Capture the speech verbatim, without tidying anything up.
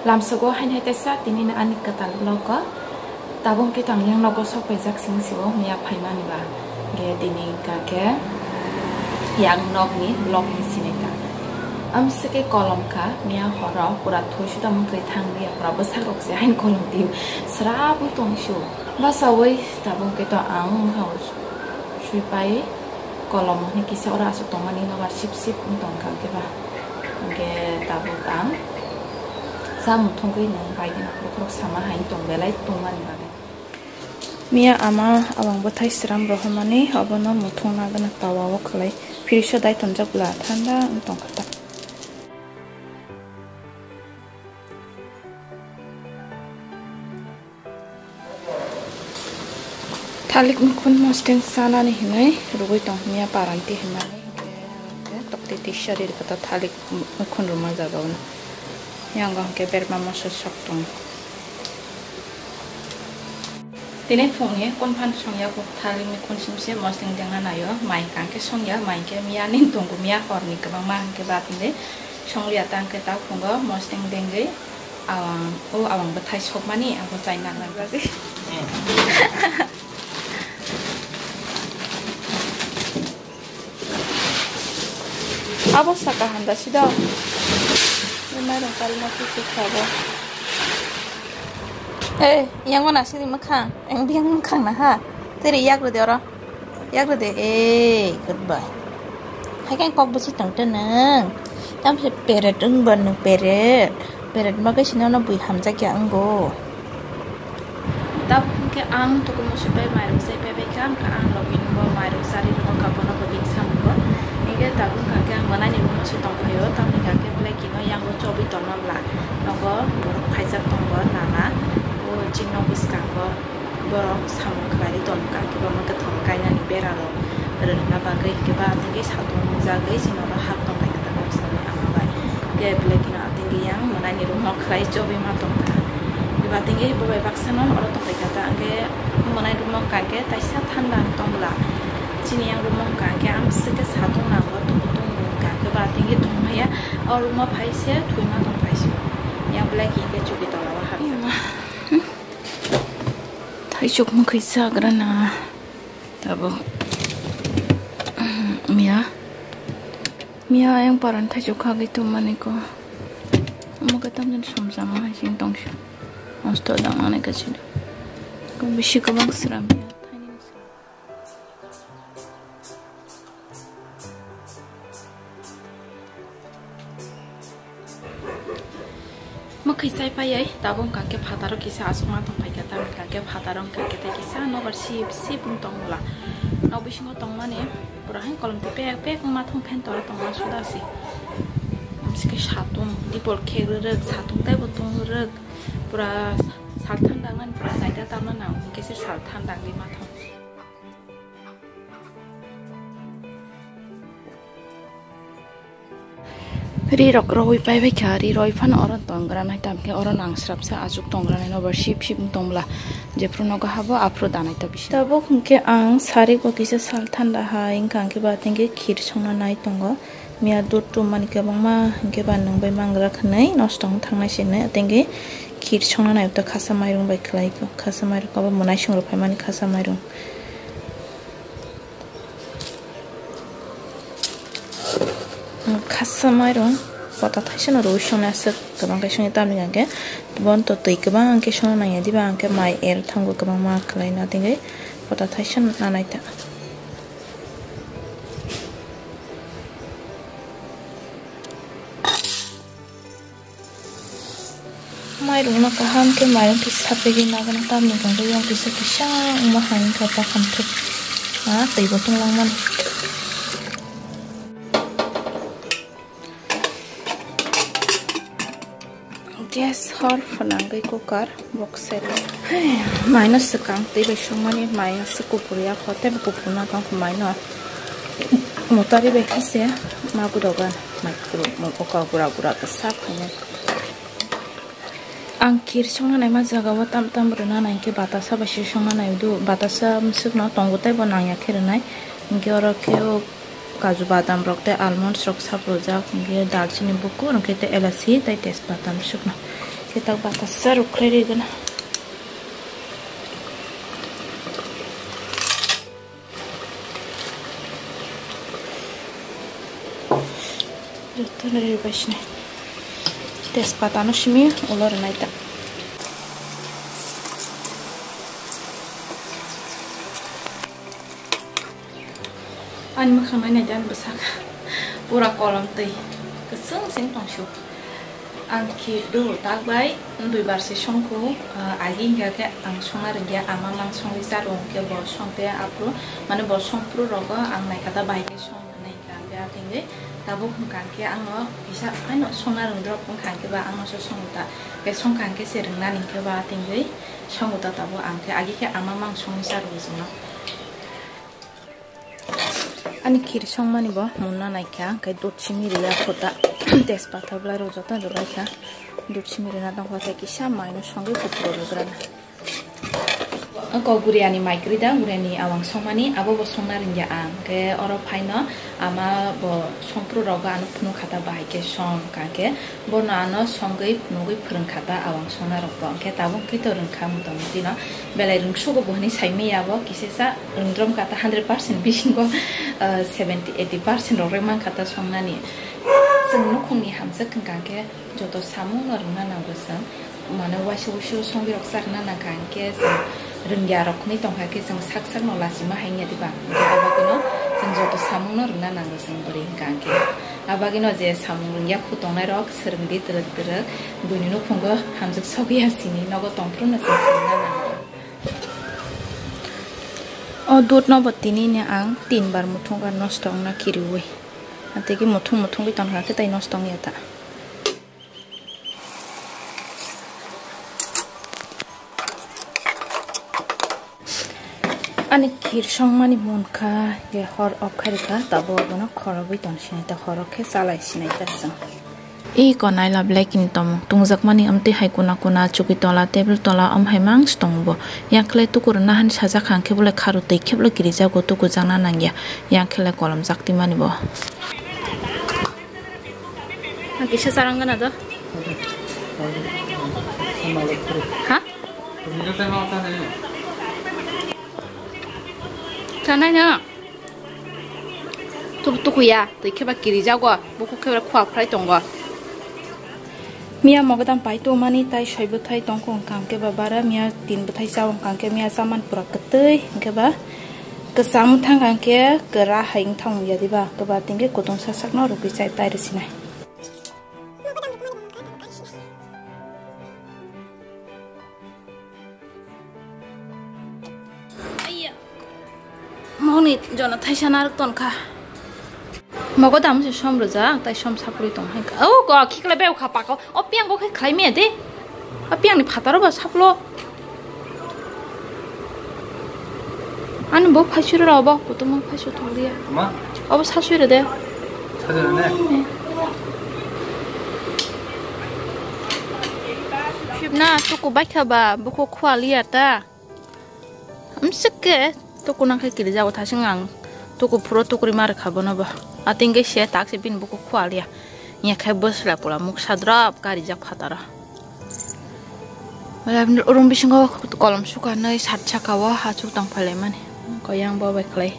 Lamsogo haini hai teisa tini ani kwtal vlog o. Tabuk khe tong yang nogo sok paijak sing sio miya phaimani ba. Ge tini ka khe yang nokni vlog ni sinai ta. Amsike kolom kha miya horo pura thoi suda mukri thang dia pura bwsak rok se hain kolom twi srap wng tong sio. Basawi tabuk khe to ang wngkha sui pai. Kolom ni kisa oro aswk tongmani nobar sip sip wng tong kha khe ba. Hwnkhe tabuk ang cha muthungwi nwng bai gana bokhorok sama hai tong belai tongmani bagwi. Miya ama abang bwthai sram rohormani obono muthungna gana tawa o khwlai. Fridge o dai tonjak bwla thanda wng tong kha ta. Thalik mukhun mosdeng sanani hinwi rwgwi tong himya paranti hinmani hinkhe tokti tisa ri rwkha thalik mukhun rwma jagao. Yango hinkhe berma moso sok tongo. Tini phungni kunphan songya kuk thalik mukhun simse mosdeng dengna naio. Mai hwnkhe songya, mai hwnkhe miya nin tongo, miya horni kwbangma hinkhe ba tini songliya ta hinkhe ta phungo mosdeng dengwi. Awang, o awang bwthai sokmani, abo chaina nang bagwi. Abo saka handa sida. Ni mairung karima kiki khabo. Eh, yang mana sini makhang? Yang biang makhang na ha? Teri yak rode oro. Yak rode, eh, goodbye. Hai khe kok bwswi tong tei nwng. Tamse peret wng bo nwng peret. Peret bagwi sino no bui hamjak ya wngo. Tabuk hwnkhe ang tukumu supai mairung sai paibai kha, wngkha ang login bo mairung sari rwkha bono bo bini samung bo. Hwnkhe tabuk hwnkha khe ang mwnani room o se tongphaio, tamni hwnkha khe belai kino yango chobwi tongma bwla. Nogo borok phaijak tongo nana, o chini nok bwskango. Borok samung khlaiwi tongkha, khe bama kwthang kainani berarok rwna bagwi, khe ba tini satung nukjagwi chini oro hap tongkha khe tabuk samung ama bai. Khe belai kheno atwngwi yang mwnani room o khlai chobwi ma tongkha. Khe ba tini bo bai baksa no oro tongkha khe ta, hwnkhe mwnai room o hwnkha khe taisa thanda tong bwla. Chini yang room o hwnkha khe amswk khe satung nango, tubu tubu hwnkha khe ba tini tongmaya o room o phai se thwima tong phai se. Yang belai khe hwnkhe chuki tola o hap. Thaichuk mwkhwi chagra na tabuk. Miya, miya ayang paran thaichuk khagwi tongmani ko. Omo khe tamjani somsamo hai sing tongsi. Nosto dangmani kachida. Ko bisi kwbang sra miya. Thaini sra. Mwkhwi chai paiwi tabuk wngkha khe phataro kisa aswkma tong phaikha, tamni hwnkha khe phataro wngkha khe tei kisa nobar sip sip wng tong bwla. Nok bisingo tongmani pura hai kolom twi pek pek wngma thong phan tora tongma suda se. Amsike satung dipol khek rwrwk, satung teibo tung rwrwk, pura sal thanda wngmani pura chaida tamna nang hwnkhe se sal thanda wngwi ma thong. Ri rok roi pai bai kha, ri roi phano oro tong gra nai, tam khe oro nang srap sa achuk tong gra nai, nobar sip sip wng tong bwla, jephru nogo habo aphru da nai ta bisi. Tabuk hwnkhe ang sari bo kisa sal thanda hai wngkha, hwnkhe ba tengkhe khir songna nai tongo. Miya dud tum mani kwbangma hwnkhe ba nwng bai mangra khwnwi nosto wng thangnai se hwnwi tengkhe khir songna nai ta khasa mairung bai khlai kho, khasa mairung abo mwnai song rok phaimani khasa mairung. Khasa mairung pota thaisa no rwi songni aswk kwbang khe songni, tamni hwnkhe bono to twi kwbang khe songna nangya diba, hwnkhe mai er thango kwbangma khlai na tengwi pota thaisa no nanai ta. Mairungno kaham khe mairung khe sapegwi nagana, tamni hwnkhe yang kisa kisa wngma hai wngkha bakham thwk. Ah, twibo tong langmani. Gas hor phnangwi cooker bok sero. Maino swkang twi bai songmani, mai aswk kupur ya, hote bo kupur na tong maino. Motari bai khe se ma gudogan mai kupur, mo oka gura gura khe sak khainai. Ang khir songna naima jagao tam tam rwna nai khe batasa bai se songna nai do, batasa bwswkno tongo teibo nangya khe rwnai. Hinkhe oro khe o Kaju badam rok tei almonds rok saprojak, hwnkhe dalchini bukur, hwnkhe tei elachi tei tejpata sukno. Khe tak batasa rwkhlai rigwna. Jotono ribai sinai. Tejpata no simi ulo rwnai ta. Ani mwkhang nai nai di ani bwsak. Pura kolom twi kwchwng sing tongsu. Ang khir do tak bai duibar se songkhu, ah, agi hingkha khe ang songna rwngya, ama mang songwi charo hwnkhe bo songte aphuru, mane bo songphuru rogo ang naikha ta bahai khe song hwnwi hingkha khe a tingwi tabuk hwnkha khe angno kisa phaino songna rwngdrop wngkha khe ba angno se songo ta, khe songkha khe se rwngnani hwnkhe ba a tingwi songo ta tabuk ang khe agi khe ama mang songwi charo chwngno. Ani khir songmani bo munna naikha, hwnkhe dut simi riya khuta, tejpata bwlai rok joto rwbaikha, dut simi rina tongkha, tei kisa maino songwi kupuro rwgrana. Wngkha guriani mai kwrwi da, guriani awang songmani, abo bo songna rwngya ang, hwnkhe oro phaino ama bo songphuru rogo ano phunukha ta bahai khe song, hwnkhe bono ano songwi phunugwi phwrwngkha ta awang songnarokbo, hwnkhe tabuk hwnkhe to rwngkha motamuti no, belai rwngsugo bo hwnwi saimanya bo, kisisa rwngdromkha ta hundred percent bisingo, ah, seventy eighty percent rok rwmankha ta songnani. Chwng nukhungni hamjwk hwnkha khe joto samungno rwngna nango chwng, mane waisa waisa songwi rok charwna nangkha, hwnkhe chwng rwngya rok hwnwi tongkha khe chwng sak sakno lachima hai wngya diba, hwnkhe abo kheno chwng joto samungno rwngna nango chwng bwrwi hwnkha khe. Abagino je samung rwngya khu tongnai rok swrwngdi twrwk twrwk, buini nukhungo hamjwk sokya sini nogo tongphuru no chwng swrwngna nango. O dut no bo tini ni ang tin bar muthungkha nosto wngna kiriwi. Atigi muthung muthungwi tongkha khe tai nosto wngya ta. Ani khir songmani munkha, je hor off kharikha, tabuk abono khorogwi tongsinai ta, khorok khe chalai sinai ta chwng. Iko naila belai kini tomung tungjakmani, amtwi hai kuna kuna, chuki tola, table tola, om hai mangsi tongo bo. Yang khlai tuku rwna hani sajak, hang khe belai kharu twi kheblo kirijago, tuku jakna nangya, yang khlai kolomjak twimani bo. Ang kisa charang gana do. Ha? Chanai na. Tuk tukuya, twi kheba kirijago, buku kheba khua phrai tongo. Miya mogodam pai tongmani tai soi bwthai tongkho hwnkha hwnkhe ba bara miya tin bwthai cha hwnkha hwnkhe miya chamani pura kwtwi hwnkhe ba kwcham wngthang hwnkha hwnkhe kwra hai wngthang ya diba, kwba tingkhe kutung sak sakno rwgwi chai tai rwsinai. Mohoni jona thaisa narwk tonkha. Mogodam se som rwjak, tai som sapri tong hai kha. O go, khikla beu kha pako. O piang go khe khlai me de. O piang ni phataro ba saplo. Ani bo phai suri rw bo, kutung phai su thok dia. Ma? Obo sa sui rw de. Sa sui rw ne? Na, tuku bai kha ba, buko khua liya ta. Msik ke, tuku nang khe kiri jago thasing ang. Tuku phuro tukuri ma rw kha bono bo. Ating ke se tak se bini buko khua liya. Nya khe bwsla pula muksa drop kari jak phataro. Rum bisingo kolom sukanai sat saka o hachuk tong phailaimani. Koyang bo bai khlai.